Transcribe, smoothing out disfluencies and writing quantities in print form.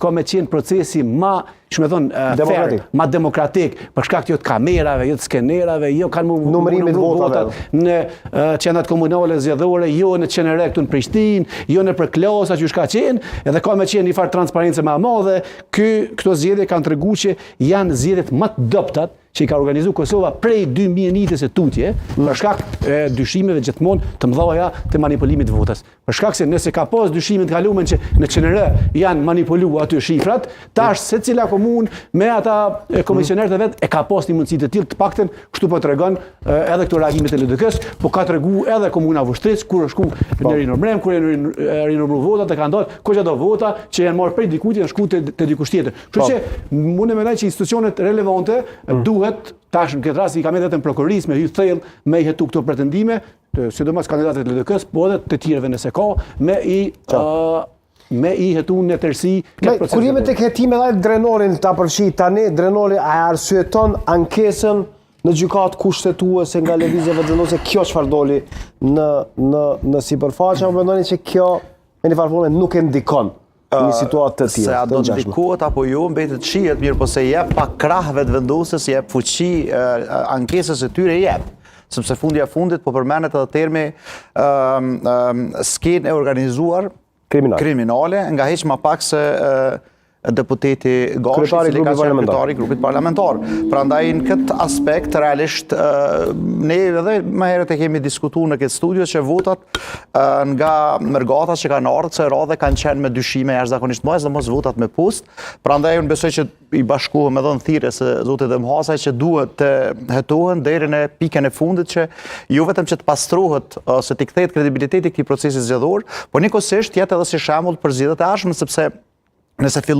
Ka me qenë procesi ma, qysh me thonë, fair, ma demokratik, për shkak jo të kamerave, jo të skenerave, jo kanë mu numërimit votat në qendrat komunale zgjedhore, jo në QNR këtu në Prishtinë, jo nëpër klasa qysh ka qenë, edhe ka me qenë një farë transparence ma e madhe, ky, këto zgjedhje kanë tregu që janë zgjedhjet ma të dobtat që i ka organizu Kosova prej 2001-s e tutje, për shkak e dyshimeve gjithmonë të mëdha të manipulimit të votës. Për shkak se nëse ka pas dyshime të kalumen që në QNR janë manipulu aty shifrat, tash secila komunë me ata komisionerët e vet e ka pas një mundësi të tillë, të paktën kështu po tregon edhe këto reagimet e LDK-s, po ka tregu edhe komuna Vushtrrisë kur është shku në po. rinumërim, kur janë rinumëru votat e kanë dalë goxha do vota që janë marrë prej dikujt janë shku te, te dikush tjetër. Kështu po. që unë mendoj që institucionet relevante mm. duhet tash në këtë rast i ka mbetë vetëm prokurorisë me hy thellë me i hetu këto pretendime, të, sidomos kandidatët e LDK-s, po edhe të tjerëve nëse ka, me i uh, me i hetu në tërësi këtë proces. Kur jemi tek hetime dhe Drenorin ta përfshi tani, Drenori a e arsyeton ankesën në gjykatë kushtetuese nga Lëvizja Vetëvendosje kjo çfarë doli në në në sipërfaqe apo mendoni që kjo në një farë forme nuk e ndikon një situatë të tillë. Se a do të ndikohet apo jo, mbetet të shihet, mirëpo se jep pak krah Vetëvendosjes, jep fuqi ankesës së tyre jep. Sepse fundja fundit po përmendet edhe termi skenë e organizuar kriminale. kriminale nga hiç ma pak se deputeti Gashi, kryetari i grupit parlamentar. Kryetari i grupit parlamentar. Prandaj në këtë aspekt realisht ne edhe më herët e kemi diskutuar në këtë studio që votat nga mërgata që kanë ardhur kësaj radhe kanë qenë me dyshime jashtëzakonisht të mëdha, sidomos votat me postë. Prandaj unë besoj që i bashkohem edhe në thirrjes së zotit Demhasaj që duhet të hetohen deri në pikën e fundit që jo vetëm që të pastrohet ose t'i kthehet kredibiliteti këtij procesi zgjedhor, por njëkohësisht të jetë edhe si shembull për zgjedhjet e ardhshme sepse nëse fillon.